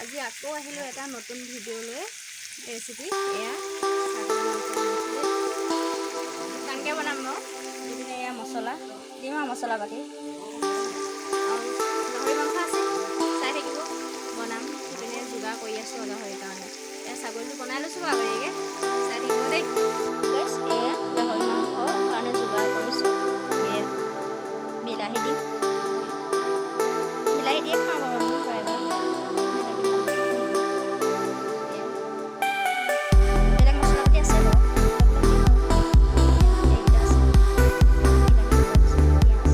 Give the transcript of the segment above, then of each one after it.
আজি আকৌ আহিলোঁ এটা নতুন ভিডিঅ' লৈ, ৰেচিপি। এয়া ছাগলী মাংস বনাইছোঁ দেই। শুকানকৈ বনাম বাৰু। এইপিনে এয়া মছলা দিম আৰু মছলা পাতি আৰু গাহৰি মাংস আছে, চাই থাকিব বনাম। সেইপিনে যোগাৰ কৰি আছোঁ আৰু গাহৰিৰ কাৰণে। এয়া ছাগলীটো বনাই লৈছোঁ বাৰু আগতীয়াকৈ, চাই থাকিব দেই। গাইছ, এয়া গাহৰি মাংসৰ কাৰণে যোগাৰ কৰিছোঁ। এয়া বিলাহী দিম, বিলাহী দিয়ে খাওঁ বাৰু আমি প্ৰায়ভাগ। বিলাহী এয়া বেলেগ মছলা পাতি আছে বাৰু, অলপ অলপ দিম আৰু। এইকেইটা আছে, বিলাহী দিছোঁ, পিঁয়াজ, পিঁয়াজ,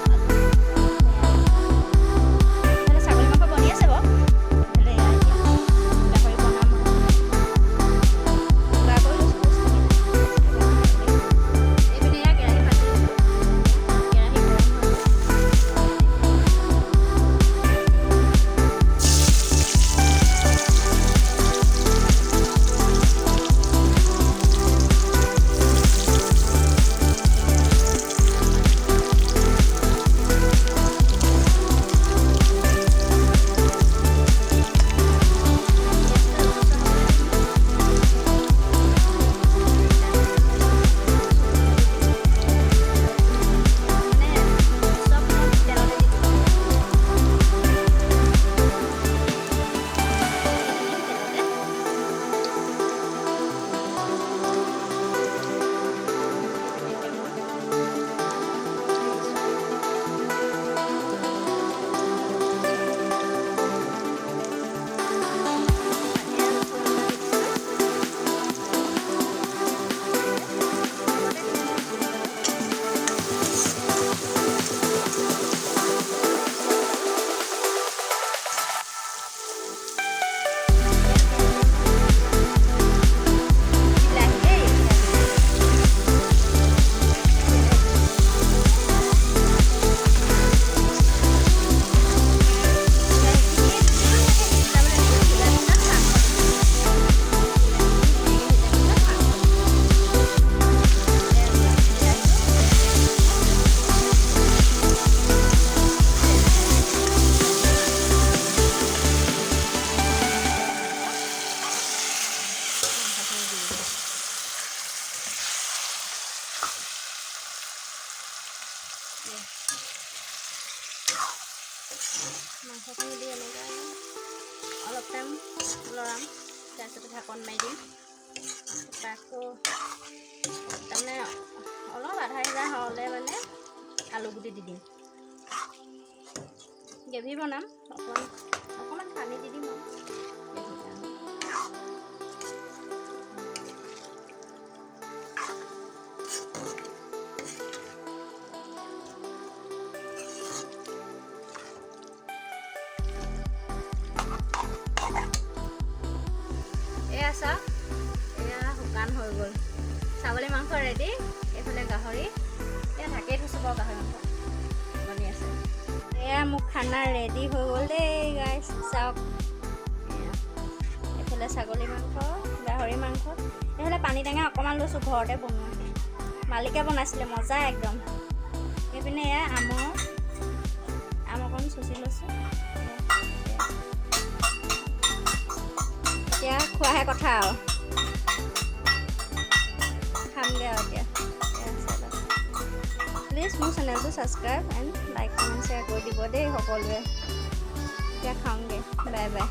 আদা, আলু, এইফালে ছাগলী মাংস বনি আছে বাৰু। এইফালে এয়া এতিয়া গাহৰি বনাম আৰু যোগাৰ কৰি লৈছোঁ বস্তুখিনি। এইপিনে এয়া কেৰাহী পাতি লৈছোঁ, কেৰাহী গৰম হৈ গ'ল। পিঁয়াজটো ৰঙচুৱা হ'বলৈ দিম। তাৰপিছতে ৰচুন দি দিম। মানে চব মই তেলতে দি দিম। দি দিম তেলতে। এইপিনে এতিয়া মই দিছোঁ। তাৰপিছত এয়া ৰচুন দি দিছোঁ। লগতে দিম ৰচুন বাৰু। তাৰপিছত ইয়াত দি দিম বিলাহী দেই, বিলাহী বিলাহী দিছোঁ। বিলাহীখিনি ধুনীয়াকৈ সিজাব লাগিব। সিজাৰ পিছত মাংস দিম। বিলাহীখিনি ধুনীয়াকৈ সিজাৰ পিছত মাংস দিম। এয়া চাওক, বিলাহীটো সিজাই গৈছে। এতিয়া মাংস মাংসখিনি দি দিম। এয়া মাংসখিনি দি এনেকৈ অলপ টাইম লৰাম, তাৰপিছতে ঢাকন মাৰি দিম। তাৰপৰা আকৌ তাৰমানে অলপ আধা সিজা হ'লে মানে আলু গুটি দি দিম। গ্ৰেভি বনাম, অকণমান অকণমান পানী দি দিম আৰু গ্ৰেভিৰ কাৰণে। এয়া চাওক, এয়া শুকান হৈ গ'ল। ছাগলী মাংস ৰেডি। এইফালে গাহৰি এয়া ঢাকিয়ে থৈছোঁ বাৰু, গাহৰি মাংস বনি আছে। এয়া মোৰ খানা ৰেডি হৈ গ'ল দেই গাইছ, চাওক। এয়া এইফালে ছাগলী মাংস, গাহৰি মাংস, এইফালে পানী টেঙা অকণমান লৈছোঁ, ঘৰতে বনোৱা, মালিকে বনাইছিলে, মজা একদম। এইপিনে এয়া আম অকণ চুচি লৈছোঁ। এয়া এতিয়া খোৱাহে কথা আৰু, খামগৈ আৰু এতিয়া। প্লিজ মোৰ চেনেলটো subscribe and like, comment, share কৰি দিব দেই সকলোৱে। এতিয়া খাওঁগৈ, বাই বাই।